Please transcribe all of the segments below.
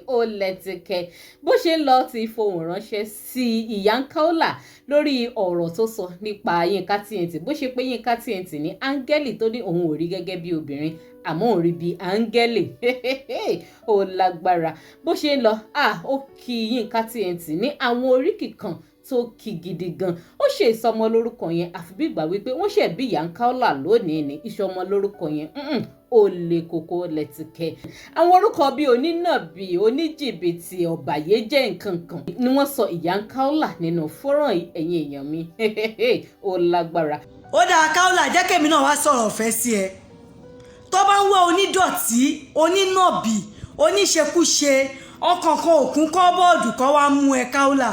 Ó lẹ́tìkẹ́. Bó ṣe ń lọ ti fohùn ránṣẹ́ sí Ìyá Kaola lórí ọ̀rọ̀ tó sọ nípa Yínká TNT, bó ṣe pé Yínká TNT ní áńgẹ́lì, tó ní òun ò rí gẹ́gẹ́ bí obìnrin, àmọ́ òun rí bí áńgẹ́lì. Ó lágbára. Bó ṣe ń lọ, ó kí Yínká TNT ní àwọn oríkì kan tó kí gidi gan. Ó ṣe ìsọmọ lórúkọ yẹn, àfi bí ìgbà wípé wọ́n ṣe bí Ìyá Kaola lónìí ní ìsọmọ lórúkọ yẹn. Ó lè kókó, lẹ́tìkẹ́. Àwọn orúkọ bíi onínàbì, oníjìbìtì, ọ̀bàyéjẹ́, nǹkan kan ni wọ́n sọ Ìyá Kaola nínú fọ́nrán. Ẹ̀yin èèyàn mi, ó lágbára. Ó dáa, Kaola, jẹ́ kémi náà wá sọ̀rọ̀ ọ̀fẹ́ sí ẹ. Tó bá ń wá onídọ̀tí, onínàbì, oníṣekúṣe, ọkàn kan òkun kọ́bọ́ọ̀dù kan wá mú ẹ, Kaola.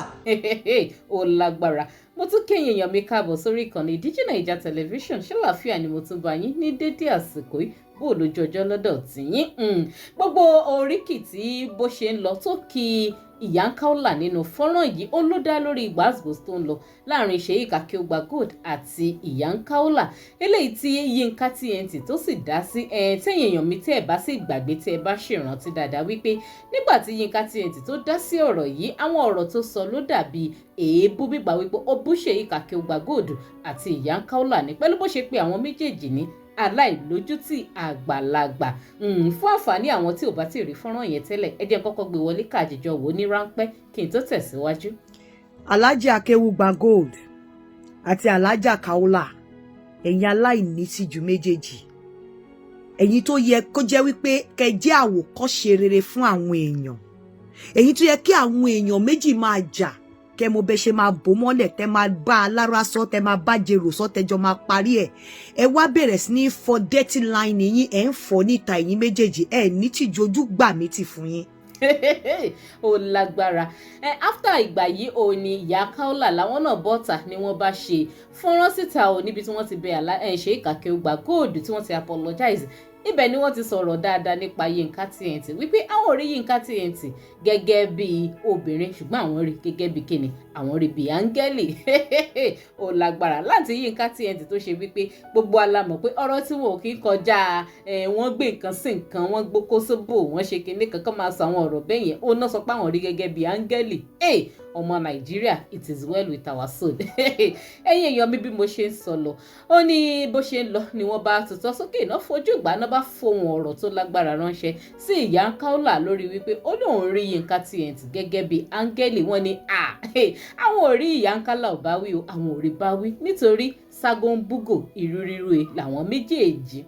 Ó lágbára. Mo tún kéyìn èèyàn mi káàbọ̀ sórí ìkànnì Digi Naija Television. Ṣàlàáfíà ni mo tún bá yín ní dédé àsìkò yìí? Bó lójú ọjọ́ lọ́dọ̀ tìyín? Gbogbo oríkì tí bó ṣe ń lọ tó kí Ìyá Kaola nínú fọ́nrán yìí, ó ló dá lórí gbàsgbòs tó ń lọ láàrin Sheik Akeugba Gold àti Ìyá Kaola, eléyìí tí Yínká TNT tó sì dá sí. Tẹ́yìn èèyàn mi, tẹ́ ẹ̀ bá sì gbàgbé, tẹ́ ẹ bá ṣèrántí dáadáa wípé nígbà tí Yínká TNT tó dá sí ọ̀rọ̀ yìí, àwọn ọ̀rọ̀ tó sọ ló dàbí èébú, gbígbà wípé ó bú Sheik Akeugba Gold àti Ìyá Kaola ní, pẹ̀lú bó ṣe pé àwọn méjèèjì ní aláìlójútì àgbàlagbà. Fún àǹfààní àwọn tí ò bá ti rí fọ́nrán yẹn tẹ́lẹ̀, ẹ jẹ́ n kọ́kọ́ gbé wọlé káàjíjọ wò ní ráńpẹ́ kí n tó tẹ̀síwájú. Alhaji Akéwùgbà Gold àti Alhaja Kaola, ẹ̀yin aláìnítìjú méjèèjì, ẹ̀yin tó yẹ kó jẹ́ wípé kẹ́ jẹ́ àwòkọ́ṣe rere fún àwọn èèyàn, ẹ̀yin tó yẹ kí àwọn èèyàn méjì máa jà, kẹ́ mo bẹ ṣe máa bò mọ́lẹ̀, tẹ́ máa bá alára sọ, tẹ́ máa bá jèrò sọ, tẹ́jọ máa parí ẹ̀. Ẹ wá bẹ̀rẹ̀ sí ní fọ dirty line yín, ẹ̀ ń fọ níta. Ẹ̀yin méjèèjì, ẹ̀ ní tìjú, ojú gbà mí tì fún yín. Ó lágbára. After ìgbà yìí ò ní Ìyá Kaola làwọn náà bọ́ta ni wọ́n bá ṣe fọ́nrán síta ò, níbi tí wọ́n ti bẹ Sheik Akeugba Gold, tí wọ́n ti apologize. Ibẹ̀ ni wọ́n ti sọ̀rọ̀ dáadáa nípa Yínká TNT, wípé àwọn ò rí Yínká TNT gẹ́gẹ́ bí obìnrin, ṣùgbọ́n àwọn rí gẹ́gẹ́ bí kíni, àwọn rí bí áńgẹ́lì. Ó lágbára láti Yínká TNT tó ṣe wípé gbogbo alamọ̀ pé ọ̀rọ̀ tí wọn ò kí ń kọjá wọ́n gbé nǹkan sí nǹkan, wọ́n gbókó sóbò, wọ́n ṣe kinní kankan, máa sọ àwọn ọ̀rọ̀ bẹ́ẹ̀ yẹn, ó náà sọ pé àwọn rí gẹ́gẹ́ bí áńgẹ́lì. Ọmọ Nàìjíríà, it is well with our soul. Ẹ̀yin èèyàn mi, bí mo ṣe ń sọ lọ, ó ní bó ṣe ń lọ ni wọ́n bá tutọ́ sókè náà, fojú ìgbà náà bá fohùn ọ̀rọ̀ tó lágbára ránṣẹ́ sí Ìyá Kaola lórí wípé ó lóun rí Yínká TNT gẹ́gẹ́ bí áńgẹ́lì. Wọ́n ní àwọn ò rí Ìyá Kaola ò bá wí o, àwọn ò rí bá wí, nítorí ságọ́ńbúgò ìrúríru làwọn méjèèjì.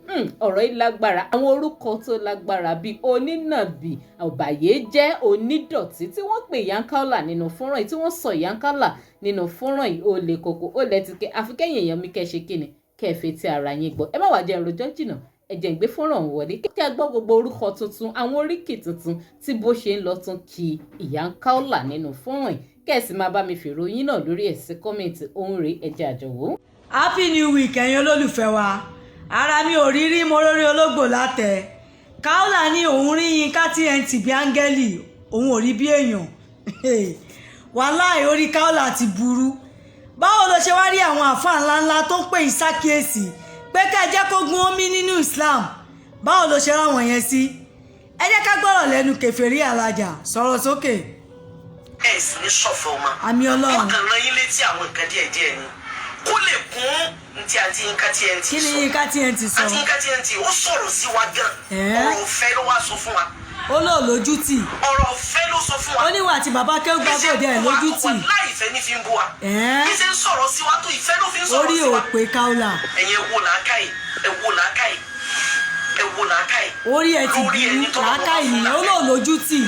Ọ̀rọ̀ yìí lágbára. Àwọn orúkọ tó lágbára bíi onínàbì, ọ̀bàyéjẹ́, onídọ̀tí tí wọ́n pè Ìyá Kaola nínú fọ́nrán yìí, tí wọ́n sọ Ìyá Kaola nínú fọ́nrán yìí, ó le koko, ó lẹ́tìkẹ́. Àfi kẹ́yìn èèyàn mi kẹ́ ṣe kíni, kẹ́ ẹ fetí ara yín gbọ́. Ẹ má wàá jẹ́ ìròjọ́ jìnnà, ẹ jẹ́ ń gbé fọ́nrán ọ̀hún wọlé kí ẹ gbọ́ gbogbo orúkọ tuntun, àwọn oríkì tuntun tí bó ṣe ń lọ tún kí Ìyá Kaola nínú fọ́nrán yìí, kẹ́ ẹ sì máa bá mi fèrò yín náà lórí ẹ̀ sí comment. Òun rèé, ẹ jẹ́ àjọwò. Happy New Week, ẹ̀yin olólùfẹ́ wa. Ara mi ò rí rí mo lórí ológbò látẹ̀. Kaola ní òun rí Yínká TNT bí áńgẹ́lì, òun ò rí bí èèyàn. Wàláì, orí Kaola ti burú. Báwo ló ṣe wá rí àwọn àfáà ńláńlá tó ń pè yín sákìyèsí pé ká ẹ jẹ́ kó gun omi nínú Islam? Báwo ló ṣe ráwọn yẹn sí? Ẹ jẹ́ ká gbọ́rọ̀ lẹ́nu kèfèrí alájà. Sọ̀rọ̀ sókè. Ẹ sì ní ṣọ̀fọ̀ ọmọ. Àmì Ọlọ́run. Wọ́n kàn rán yín létí àwọn nǹkan díẹ̀díẹ̀ ni kó lè kún ntí àti Yínká TNT Kí ni sọ. Yínká TNT sọ? Àti Yínká TNT, ó sọ̀rọ̀ sí wa gan. Ọ̀rọ̀ ọ̀fẹ́ ló wá sọ fún wa. Ó lóò lójútì. Ọ̀rọ̀ ọ̀fẹ́ ló sọ fún wa. Ó níwà àti bàbá Akéwùgbà Gold ẹ̀ lójútì. Láìfẹ́ ní fi ń bú wa. Bí ṣe ń sọ̀rọ̀ sí wa tó, ìfẹ́ ló fi ń sọ̀rọ̀ Orí sí wa. ò pé, Kaola. Ẹ̀yin, ẹ wo làákàyè, ẹ wo làákàyè, ẹ wo làákàyè. Orí ẹ ti Lórí burú. ẹni tọ́lọ́run bá Làákàyè fún nìyẹn. Ó làákàyè. lóò lójútì.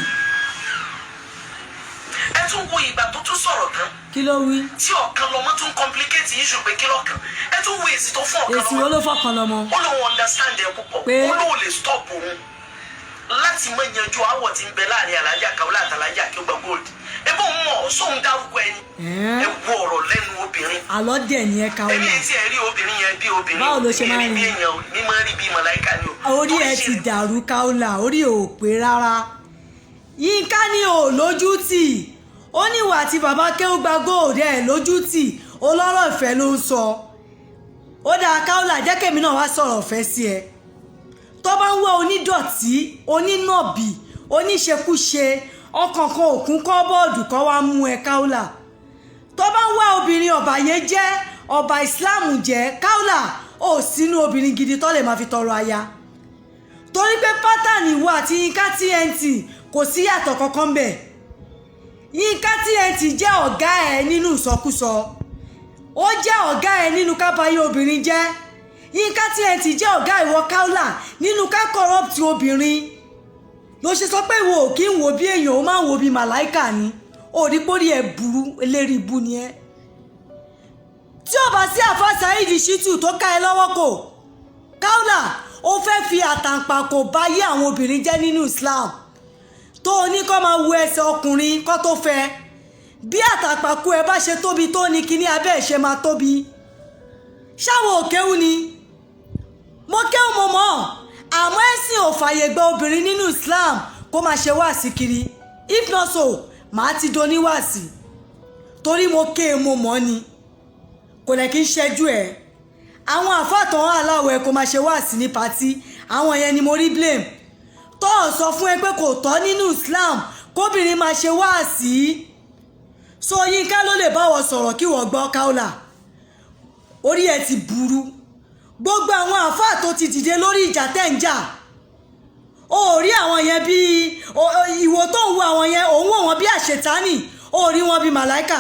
Ẹ tún wo ìgbà tó tún sọ̀rọ̀ tán, Kí ló wí? tí ọ̀kan lọ́mọ tún complicate issue pé kí lọ́kàn. Ẹ tún wo èsì tó fún ọ̀kan Èsì wo lọ́mọ. ló fọkàn lọ́mọ? Ó lóun understand ẹ púpọ̀. Pé? Ó lóun lè stop òun láti mọ yanjú aáwọ̀ tí ń bẹ láàrin Alhaja Kaola àti Alhaja Akeugba Gold. Ebó ń mọ̀ sóun dárúkọ ẹni. Ẹ wo ọ̀rọ̀ lẹ́nu obìnrin. Àlọ́ dẹ̀ ni ẹ, Kaola. Èmi etí ẹ rí obìnrin yẹn bí obìnrin. Báwo ló ṣe Mi máa rí ń bí rí? èèyàn o, mi máa ń rí bí màláìka ni o. Orí ẹ ti dàrú, Kaola. Orí ò pé rárá. Yínká ní ò lójútì. Ó ní ìwà àti bàbá Akéwùgbà Gold ẹ̀ lójútì. Olọ́rọ̀ ìfẹ́ ló ń sọ. Ó dáa, Kaola, jẹ́ kémi náà wá sọ̀rọ̀ ọ̀fẹ́ sí ẹ. Tó bá ń wá onídọ̀tí, onínàbì, Oníṣekúṣe, ọkàn kan òkun kọ́ bọ́ọ̀dù kọ́ wá mú ẹ. Kaola, tó bá ń wá obìnrin ọ̀bàyé jẹ́, ọba Islam jẹ́, Kaola ò sínú obìnrin gidi tó lè máa fi tọrọ aya, torí pé pattern ìwọ àti Yínká TNT, kò sí yàtọ̀ kankan bẹ̀. Yínká TNT jẹ́ ọ̀gá ẹ̀ nínú ìsọkúsọ, ó jẹ́ ọ̀gá ẹ̀ nínú kábàáyé obìnrin jẹ́. Yínká TNT jẹ́ ọ̀gá ìwọ Kaola nínú ká corrupt obìnrin. Ló ṣe sọ pé ìwọ ò kí ń wo bí èèyàn, ó máa ń wo bí màláìkà ni. Òrí pórí ẹ̀ burú, eléri ibu ni ẹ́. Tí ó bá sí àfa Saheed Shittu tó ká ẹ lọ́wọ́ kò, Kaola, ó fẹ́ fi àtàǹpàkò báyé àwọn obìnrin jẹ́ nínú Islam, tó o ní kó máa wo ẹsẹ̀ ọkùnrin kó tó fẹ́. Bí àtàǹpàkò ẹ bá ṣe tóbi tó ní kíní abẹ́ ẹ̀ ṣe máa tóbi. Ṣáwọn òkéwù ni mo kéwù, mo mọ̀, àmọ́ ẹ̀sìn ò fàyè gba obìnrin nínú Islam kó máa ṣe wáàsí kiri. If not so, màá ti do níwàásí, torí mo ké e, mo mọ̀ ni, kò lẹ̀ kí n ṣẹ́jú ẹ̀. Àwọn àfàtàn aláwọ̀ ẹ̀ kó máa ṣe wáàsí ní party, àwọn yẹn ni mo rí blame tó ọ̀ sọ fún ẹ pé kò tọ́ nínú Islam kóbìnrin máa ṣe wáàsí. So Yínká ló lè báwọ̀ sọ̀rọ̀ kí wọ́n gbọ́. Kaola, orí ẹ ti burú. Gbogbo àwọn àáfàá tó ti dìde lórí ìjà tẹ́ ń jà, o ò rí àwọn yẹn bíi ìwò tó ń wo àwọn yẹn, òun wò wọ́n bí àṣetánì, o ò rí wọn bíi màláìkà.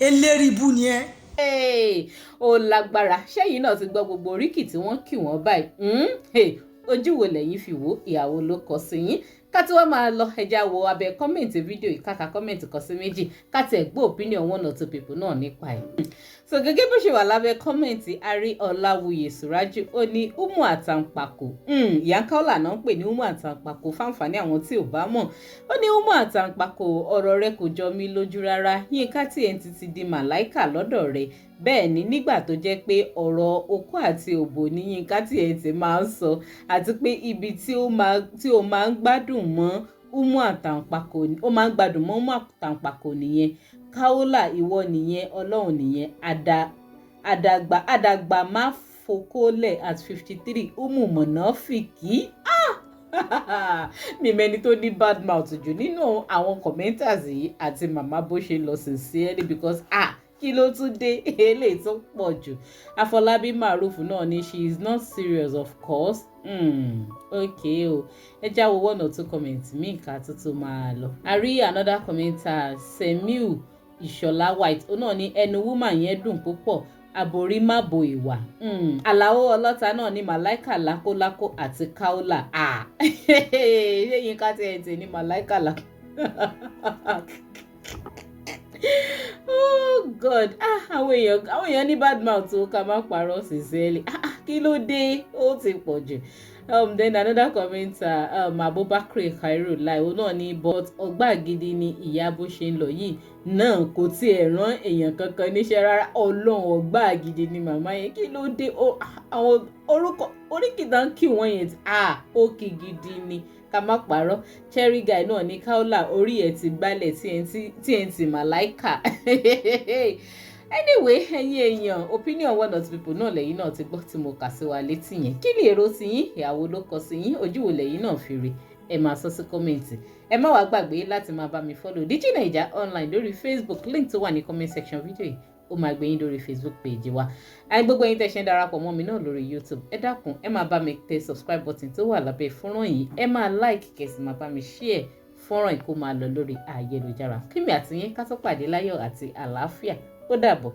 Eléri ibu ni ẹ. Ó lágbára. Ṣẹ́yìn náà ti gbọ́ gbogbo oríkì tí wọ́n kì wọ́n báyìí? Ojú wo lẹ́yìn fi wò? Ìyàwó ló kọ sí yín. Ká tí wọ́n máa lọ, ẹja wo abẹ́ comment fídíò yìí, káka comment kan sí méjì, ká tiẹ̀ gbọ́ opinion one or two people náà nípa ẹ̀. So gẹ́gẹ́ bó ṣe wà lábẹ́ comment, àrí Ọláwuyè Sùrájù, ó ní umu àtàǹpàkò. Ìyá Kaola náà ń pè ní umu àtàǹpàkò, fáǹfààní àwọn tí ò bá mọ̀. Ó ní, "Umu àtàǹpàkò, ọ̀rọ̀ rẹ kò jọ mí lójú rárá. Yínká TNT ti di màláìkà lọ́dọ̀ rẹ̀. Bẹ́ẹ̀ ni, nígbà tó jẹ́ pé ọ̀rọ̀ okó àti òbò ní Yínká TNT máa ń sọ, àti pé ibi tí ó máa ń gbádùn mọ́ umu àtàǹpàkò, ó máa ń gbádùn mọ́ umu àtàǹpàkò nìyẹn. Kaola, ìwọ nìyẹn, Ọlọ́run nìyẹn. Àdàgbà àdàgbà má fokólẹ̀ at 53, umu mọ̀nàfìkì." Mi mẹ́ni tó ní bad mouth jù nínú àwọn commenters yìí àti màmá bó ṣe lọ, sincerely, because, ah, kí ló tún dé? Eléyìí tó pọ̀ jù. Afọlábí Maruf náà ní, "She is not serious, of course." Okay o, ẹ já wo one or two comments míì ká tuntun máa lọ. A rí another commenter, Semiu Ìṣọ̀lá White, ó náà ní, "Ẹnu woman yẹn dùn púpọ̀, àbòrí má bo ìwà." Àlàó Ọlọ́ta náà ní, "Màláìkà lákólákó àti Kaola." Ṣé Yínká TNT ní màláìkà lákó? Oh God, ah, àwọn èèyàn ní bad mouth o, ká má parọ́, sincerely. Ah, ah, kí ló dé? Ó ti pọ̀ jù. Then another commenter, Abubakar Khairu Lai, òun náà ní, "But ọgbà gidi ni ìyá bó ṣe ń lọ yìí náà, kò tiẹ̀ rán èèyàn kankan níṣẹ́ rárá. Ọlọ́run, ọgbà gidi ni màmá yẹn. Kí ló dé?" Àwọn orúkọ oríkìtà ń kí wọ́n yẹn, ah, ó kí gidi ni, ká má parọ́. Cherry Guy náà ní, "Kaola, orí ẹ̀ ti gbálẹ̀, TNT màláìkà." Anyway, ẹ̀yin èèyàn, opinion one or two people náà lẹ́yìn náà ti gbọ́ tí mo kà sí wa létí yẹn. Kí ni èrò ti yín? Ìyàwó ló kọ sí yín? Ojú wo lẹ́yìn náà fi rí? Ẹ máa sọ sí comment. Ẹ má wàá gbàgbé láti máa bá mi follow Digi Naija Online lórí Facebook. Link tó wà ní comment section fídíò yìí, ó máa gbé yín lórí Facebook page wa. Àì gbogbo ẹ̀yin tẹ́ ṣe ń darapọ̀ mọ́ mi náà lórí YouTube, ẹ dákun, ẹ máa bá mi tẹ subscribe button tó wà lábẹ́ fọ́nrán yìí, ẹ máa like, kẹ́ sì máa bá mi share fọ́nrán yìí kó máa lọ lórí ayélujára. Kíni àti yín ká tó pàdé láyọ̀ àti àlàáfíà. Ó dàbọ̀.